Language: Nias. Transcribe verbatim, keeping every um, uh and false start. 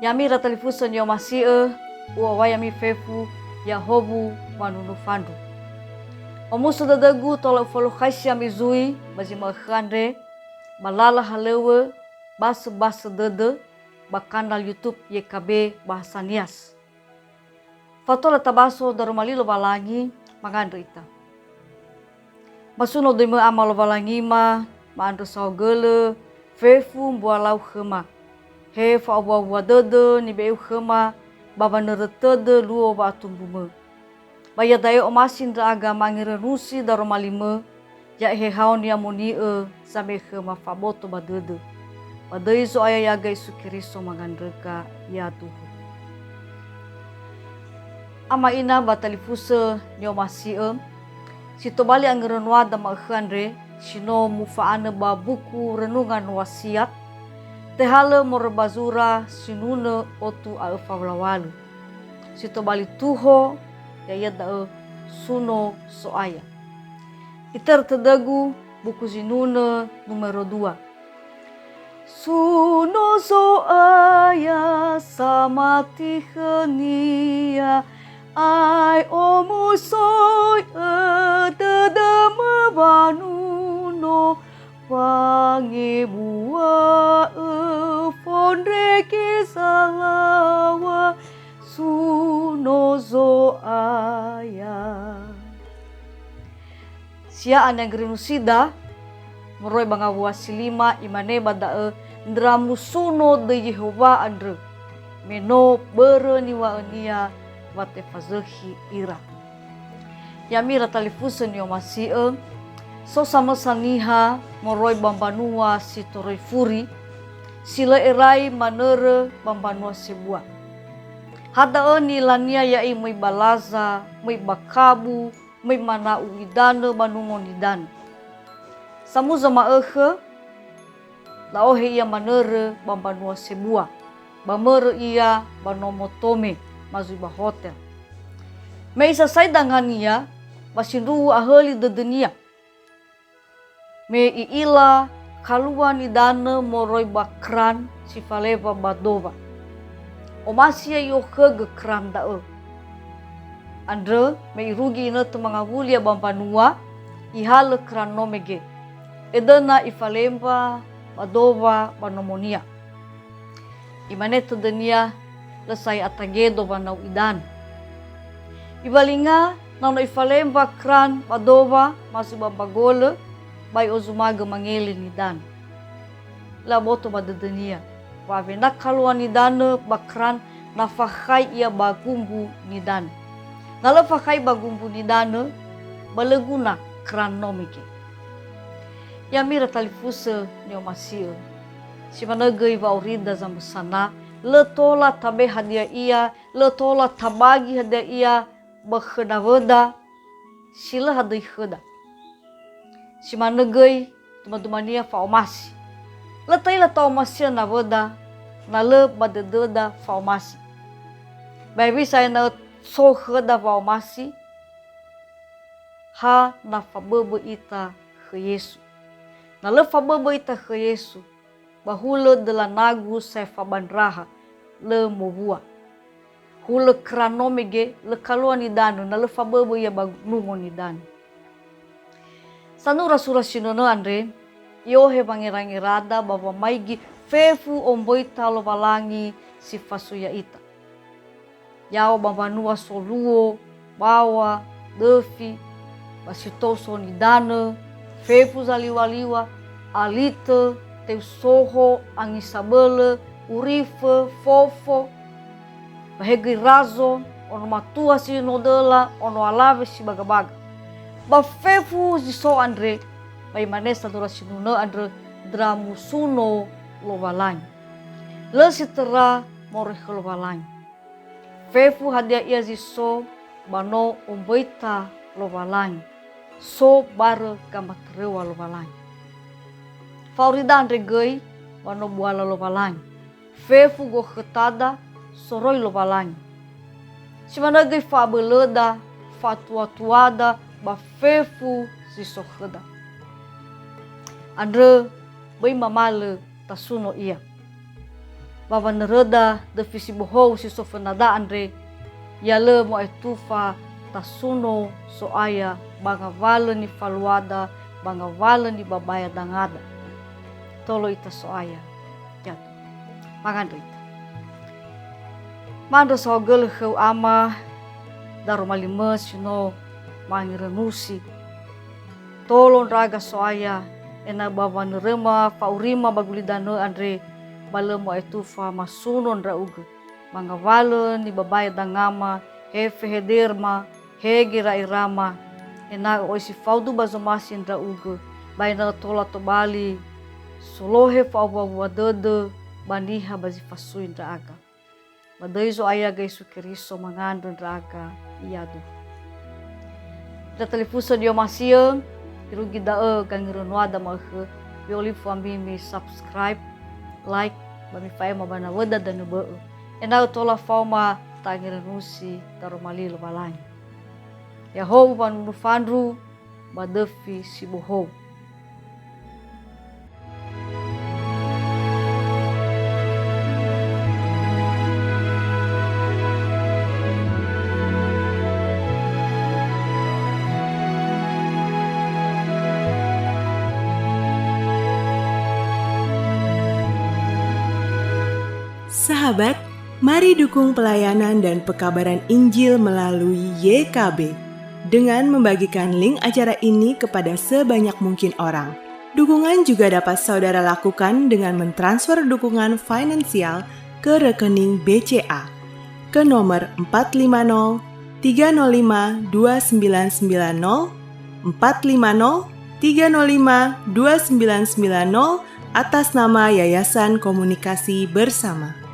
Ya'ami ira talifusö ni'omasi'ö, u'owai ami fefu, ya'ahowu wanunu fandru. Omuso dödögu tola ufalukhaisi ami zui ba zi ma'ökhö andre, ba lala halöŵö, basöbasö dödö, ba kanal YouTube Y K B Bahasa Nias. Fatola tabaso daroma li Lowalangi, mangandrö ita. Masuno döimö Ama Lowalangima, ma'andrö saohagölö, fefu mbua lau khöma. He fa'owuawua dödö nibe'eu khöma ba wanörö tödö luo wa'atumbumö. Ba iada'e omasi ndra'aga mangerönusi daroma limö, ya Eheha-U Ni'amoni'ö zame'e khöma fa'aboto ba dödö. Ba döi Zo'aya ya'aga Yesu Keriso mangandröga yaduhu. Ama ina ba talifusö ni'omasi'ö, si tobali angerönuada ma'ökhö andre, si no mufa'anö ba buku Renungan Wasiat, tehalö moroi ba zura sinunö otu a öfa wala walu. Si tobali tuho, ya'ia da'ö Suno So'aya. Itörö tödögu buku zinunö numero dua. Suno Zo'aya samati khönia, ae omusoi'ö dödömö wanuno, wangebua'ö fondrege zalaŵa, Suno Zo'aya. Sia'a ni'angerönusida moroi ba ngawua si lima, imane ba da'ö, ndra musuno döi Yehowa andrö, me no börö niŵa'önia wa tefazökhi ira. Ya'ami ira talifusö ni'omasi'ö, so samösa niha moroi ba mbanua si toröi furi, si lö erai manörö ba mbanua sebua. Ha da'ö ni'ilania ya'i möi ba laza, möi ba kabu, möi mana'u idanö ba nungo nidanö. Samuza ma'ökhö, la'ohe ia manörö ba mbanua sebua, ba mörö ia ba nomo tome, ma zui ba hotel. Me isasai dangania, ba sindruhu ahöli dödönia. Me i'ila kalua nidanö moroi ba kran si faleŵa ba dowa. Omasi ia i'okhögö kran da'ö. Andrö me irugi inötö mangawuli ia ba mbanua, ihalö kran no mege. Edöna ifaleŵa ba dowa ba nomonia. Imane tödönia, lö sa'ae atangedo wanau idanö. Iwalinga na no ifaleŵa kran ba dowa ma zui ba mbagölö, ba i'ozumagö mangele nidanö. Lö aboto ba dödönia, wa awena kalua nidanö ba kran na fakhai ia ba gumbu nidanö. Na lö fakhai ba gumbu nidanö, ba lö guna kran no mege. Ya'ami ira talifusö ni'omasi'ö. Si manö göi wa'aurida zamösana, lö tola tabe hadia ia, lö tola tabagi hadia ia ba khö nawöda, si lö hadöi khöda. Si manö göi dumadumania fa'omasi. Lö ta'ila ta'omasi'ö nawöda, na lö ba dödöda fa'omasi. Ba hewisa ena'ö so khöda wa'omasi? Ha na faböbö ita khö Yesu. Na lö faböbö ita khö Yesu, ba hulö döla nagu saefa ba ndraha, lö mowua. Hulö kran no mege, lö kalua nidanö, na lö faböbö ia ba nungo nidanö. Sanura sura sinunö andre, i'ohe wangerangerada ba wamaigi fefu omböita Lowalangi si fasui ya'ita. Ya'o ba mbanua so luo, bawa, döfi, ba si tou so nidanö, fefu zaliŵaliŵa, alitö, teu soho, angi sabölö, urifö, fofo, ba he göi razo, ono matua si no döla, ono alawe si bagabaga. Ba fefu zi so andre, ba imane sanura sinunö andrö, ndra musuno Lowalangi. Lö si töra moroi khö Lowalangi. Fefu hadia ia zi so, ba no omböita Lowalangi, so barö gamatöröŵa Lowalangi. Fa'aurida andre göi, wa no buala Lowalangi. Fefu gokhötada soroi Lowalangi. Si manö göi fa'abölöda, fa'atuatuada ba fefu zi so khöda. Andrö, böi mamalö tasuno ia. Ba wanöröda döfi si bohou si so fönada andre, ya lö mo'aetufa tasuno So'aya ba ngawalö nifaluada, ba ngawalö nibabaya dangada. Tolo ita So'aya. Yadu. Mangandrö ita. Ma'andrö saohagölö khöu Ama, daroma li mö si no mangerönusi. Tolo ndra'aga So'aya, ena'ö ba wanöröma fa'aurima ba gulidanö andre, ba lö mo'aetufa masuno ndra'ugö. Ba ngawalö nibabaya dangama, he fehederma, he gera'erama, ena'ö oi si faudu ba zomasi ndra'ugö, ba ena'ö tola tobali solohe fa'owua-wua dödö ba niha ba zi fasui ndra'aga. Ba döi Zo'aya Yesu Keriso mangandrö ndra'aga, yadu. Ira talifusö ni'omasi'ö, irugi da'ö gangerönuada ma'ökhö, mi'olifu ami mi subscribe, like, ba mifa'ema ba nawöda danö bö'ö. Ena'ö tola faoma ta'angerönusi daroma li Lowalangi. Ya'ahowu wanunu fandru ba döfi si bohou. Sahabat, mari dukung pelayanan dan pekabaran Injil melalui Y K B dengan membagikan link acara ini kepada sebanyak mungkin orang. Dukungan juga dapat saudara lakukan dengan mentransfer dukungan finansial ke rekening B C A ke nomor empat lima nol tiga nol lima dua sembilan sembilan nol, empat lima nol tiga nol lima dua sembilan sembilan nol, atas nama Yayasan Komunikasi Bersama.